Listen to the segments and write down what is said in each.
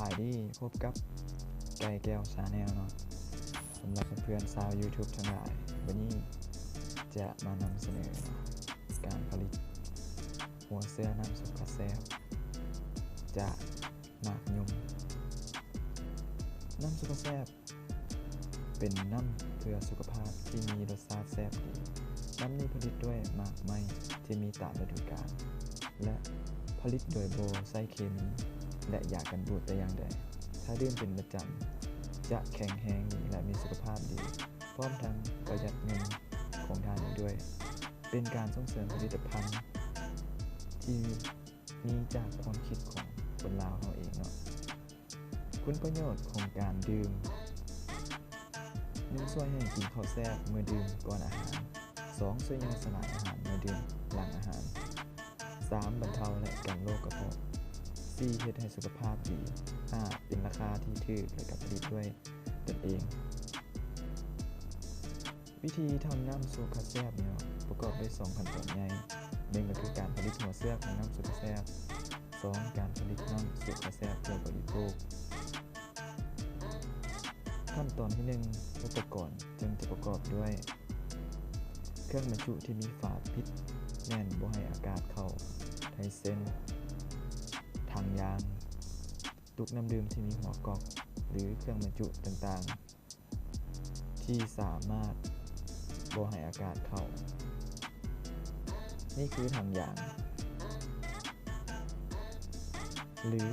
ບາຍດີ ພົບກັບໄກ່ແກ້ວ Channel ເນາະ. ສຳລັບເພື່ອນໆຊາວ YouTube ທັງຫຼາຍ, ວັນນີ້ຈະມານຳສະເໜີການຜະລິດຫົວເຊື້ອນ້ຳສຸຂະແຊບຈາກໝາກຍົມ. ນ້ຳສຸຂະແຊບ ເປັນນ້ຳເພື່ອສຸຂະພາບທີ່ມີລົດຊາດແຊບດີ. ນ້ຳນີ້ຜະລິດດ້ວຍໝາກໄມ້ທີ່ມີຕາມລະດູການ ແລະ ຜະລິດໂດຍບໍ່ໃຊ້ເຄມີ ແລະ ຢາກັນບູດແຕ່ຢ່າງໃດ. ຖ້າດື່ມເປັນປະຈຳ ຈະແຂງແຮງດີ ແລະ ມີສຸຂະພາບດີ, ພ້ອມທັງປະຢັດເງິນຂອງທ່ານອີກດ້ວຍ. ເປັນການສົ່ງເສີມຜະລິດຕະພັນທີ່ ນີ້ຈາກຄວາມຄິດຂອງຄົນລາວເຮົາເອງເນາະ. ຄຸນປະໂຫຍດຂອງການດື່ມ: ໜຶ່ງ ຊ່ວຍໃຫ້ກິນເຂົ້າແຊບເມື່ອດື່ມກ່ອນອາຫານ. ສອງ ຊ່ວຍຍ່ອຍສະຫຼາຍອາຫານເມື່ອດື່ມຫຼັງອາຫານ. ສາມ ບັນເທົາ ແລະ ກັນໂລກກະເພາະ. ສີ່ ເຮັດໃຫ້ສຸຂະພາບດີ. ຫ້າ ເປັນລາຄາທີ່ຖືກ ແລະ ກະຜະລິດດ້ວຍຕົນເອງ. ວິທີທຳນ້ຳສຸຂະແຊບນີ້ເນາະ ປະກອບດ້ວຍສອງຂັ້ນຕອນໃຫຍ່, ໜຶ່ງ ກໍຄືການຜະລິດຫົວເຊື້ອຂອງນ້ຳສຸຂະແຊບ, ສອງ ການຜະລິດນ້ຳສຸຂະແຊບເພື່ອບໍລິໂພກ. ຂັ້ນຕອນທີໜຶ່ງ ອຸປະກອນຈຶ່ງຈະປະກອບດ້ວຍ ເຄື່ອງບັນຈຸທີ່ມີຝາປິດແໜ້ນບໍ່ໃຫ້ອາກາດເຂົ້າ, ໄທເຊັນ, ຖັງຢາງ, ຕຸກນ້ຳດື່ມທີ່ມີຫົວກອກ ຫຼື ເຄື່ອງບັນຈຸຕ່າງໆ ທີ່ສາມາດບໍ່ໃຫ້ອາກາດເຂົ້າ. ນີ້ຄືຖັງຢາງ ຫຼື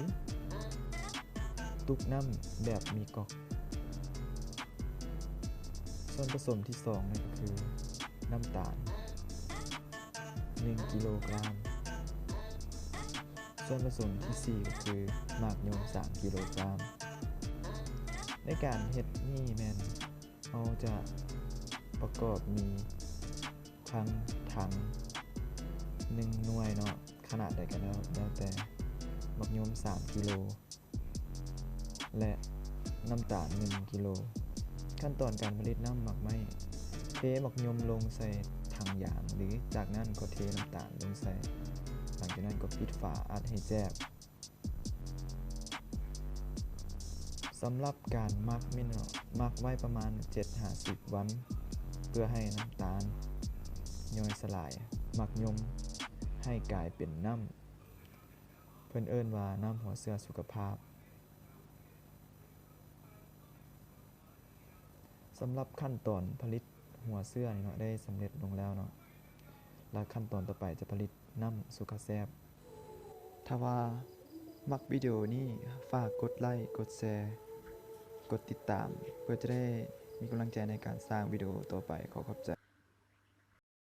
ຕຸກນ້ຳແບບມີກອກ. ສ່ວນປະສົມທີສອງນັ້ນກໍຄືນ້ຳຕານ ໜຶ່ງກິໂລກຣາມ. ສ່ວນປະສົມທີສີ່ກໍຄືໝາກຍົມ ສາມກິໂລກຣາມ. ໃນການເຮັດນີ້ແມ່ນເຮົາຈະປະກອບມີທັງຖັງໜຶ່ງໜ່ວຍເນາະ, ຂະໜາດໃດກໍແລ້ວ ແລ້ວແຕ່, ໝາກຍົມ ສາມກິໂລ ແລະ ນ້ຳຕານ ໜຶ່ງກິໂລ. ຂັ້ນຕອນການຜະລິດນ້ຳໝາກໄມ້: ເທໝາກຍົມລົງໃສ່ຖັງຢາງ ຫຼື ຈາກນັ້ນກໍເທນ້ຳຕານລົງໃສ່, ຫຼັງຈາກນັ້ນກໍປິດຝາອັດໃຫ້ແຈບ. ສຳລັບການໝັກແມ່ນໝັກໄວ້ປະມານເຈັດຫາສິບວັນ ເພື່ອໃຫ້ນ້ຳຕານຍ່ອຍສະຫຼາຍໝາກຍົມ ໃຫ້ກາຍເປັນນ້ຳ. ເພິ່ນເອີ້ນວ່ານ້ຳຫົວເຊື້ອສຸຂະພາບ. ສຳລັບຂັ້ນຕອນຜະລິດຫົວເຊື້ອນີ້ເນາະ ໄດ້ສຳເລັດລົງແລ້ວເນາະ, ແລະ ຂັ້ນຕອນຕໍ່ໄປຈະຜະລິດນ້ຳສຸຂະແຊບ. ຖ້າວ່າມັກວິດີໂອນີ້ ຝາກກົດໄລ, ກົດແຊ, ກົດຕິດຕາມ ເພື່ອຈະໄດ້ມີກຳລັງໃຈໃນການສ້າງວິດີໂອຕໍ່ໄປ. ຂໍຂອບໃຈ.